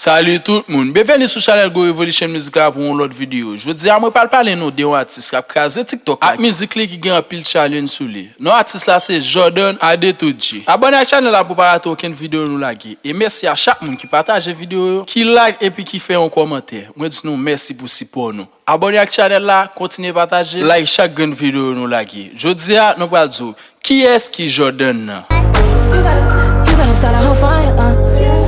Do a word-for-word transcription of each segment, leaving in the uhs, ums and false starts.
Salut tout moun, byenveni sou chanèl Go Revolution Music la pou yon lòt videyo. Jodi a mwen pral pale nou de yon atis k ap kraze TikTok la ak mizik li ki gen anpil challenge sou li. Non atis la se Jordan Adetuji. Abòne ak chanèl la pou pa rate okenn videyo nou lage. E mèsi a chak moun ki pataje videyo yo, ki like epi ki fè yon kòmantè. Mwen di nou mèsi pou sipò nou. Abòne ak chanèl la, kontinye pataje, like chak grenn videyo nou lage. Jodi a nou pral di w kiyès ki Jordan nan. You better, you better start a whole fire, uh.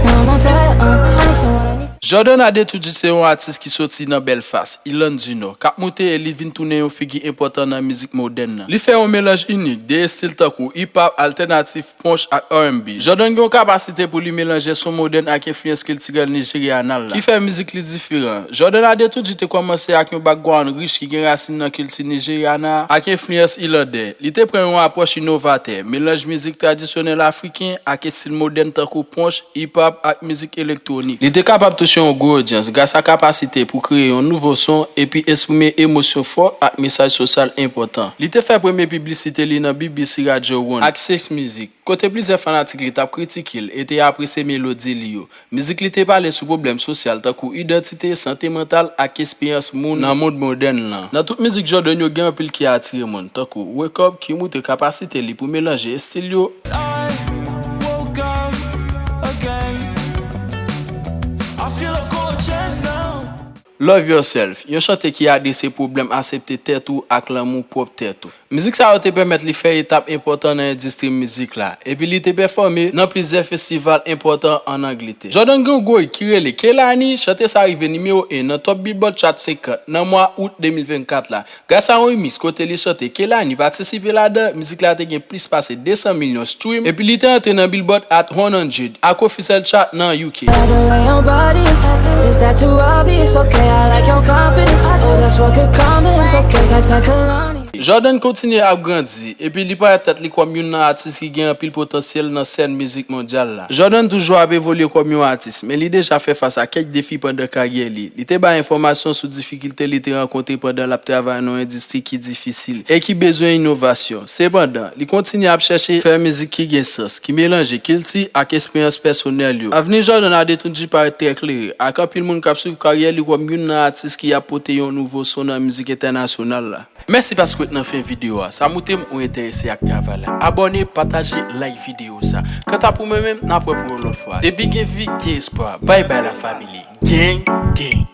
Now I'm on fire, uh. I need someone, I need Jordan Adetuji se yon atis ki soti nan Belfast, Ilann di Nò, k ap moute e li vin tounen yon figi enpòtan nan mizik modèn nan. Li fè yon melanj inik de estil tankou hip hop, altènatif, punch ak R and B. Jordan gen yon kapasite pou li melanje son modèn ak enfliyans kiltirèl nijeryanan la, ki fè mizik li diferan. Jordan Adetuji te kòmanse ak yon background rich ki gen rasin nan kilti nijeryana ak enfliyans ilandè. Li te pran yon apwòch inovatè, melanj mizik tradisyonèl afriken ak estil modèn tankou punch, hip hop ak mizik elektwonik. Li te kapab touche yon gwo odyans gras a kapasite pou kreye yon nouvo son epi eksprime emosyon fò ak mesaj sosyal enpòtan. Li te fè premye piblisite li nan B B C Radio One ak Six Music, kote plizyè fanatik li t ap kritike l e te apresye melodi li yo. Mizik li te pale sou pwoblèm sosyal tankou idantite, sante mantal ak esperyans moun nan mond modèn lan. Nan tout mizik Jordan yo gen anpil ki atire moun, tankou Wake Up ki moutre kapasite li pou melanje estil yo. I woke up again. I feel I've got a chance now. Love Yourself, yon chante ki adrese pwoblèm aksepte tèt ou ak lanmou pwòp tèt ou. Mizik sa yo te pèmèt li fè etap enpòtan nan endistri mizik la, epi li te pèfòme nan plizyè festival enpòtan ann Angletè. Jordan gen yon gwo hit ki rele Kehlani, chante sa rive nimewo en nan top Billboard Chart senkant nan mwa out de mil vennkat la. Gras a yon remix kote li chante Kehlani patisipe ladan, mizik la te gen plis pase de san milyon stream, epi li te antre nan Billboard Hot one hundred ak Official Chart nan U K. Like the way your body is, is that too obvious? Okay, I like your confidence. Oh, that's what could come in. It's okay, like, like Kalani. Jordan kontinye ap grandi, epi li parèt tèt li kòm youn nan atis ki gen anpil potansyèl nan sèn mizik mondyal la. Jordan toujou ap evolye kòm yon atis, men li deja fè fas a kèk defi pandan karyè li. Li te bay enfòmasyon sou difikilte li te rankontre pandan l ap travay nan yon endistri ki difisil e ki bezwen inovasyon. Sepandan, li kontinye ap chèche fè mizik ki gen sans, ki melanje kilti ak esperyans pèsonèl yo. Avni Jordan Adetuji parèt trè klere, ak anpil moun k ap swiv karyè li kòm youn nan atis ki ap pote yon nouvo son nan mizik entènasyonal la. Mèsi paske w ret nan fen videyo a. Sa montre m ou enterese ak travay la. Abòne, pataje, like videyo sa. Kanta pou mwen menm, n ap wè pou yon lòt fwa. Depi gen vi, gen espwa. Bye bye la family. Gang, gang.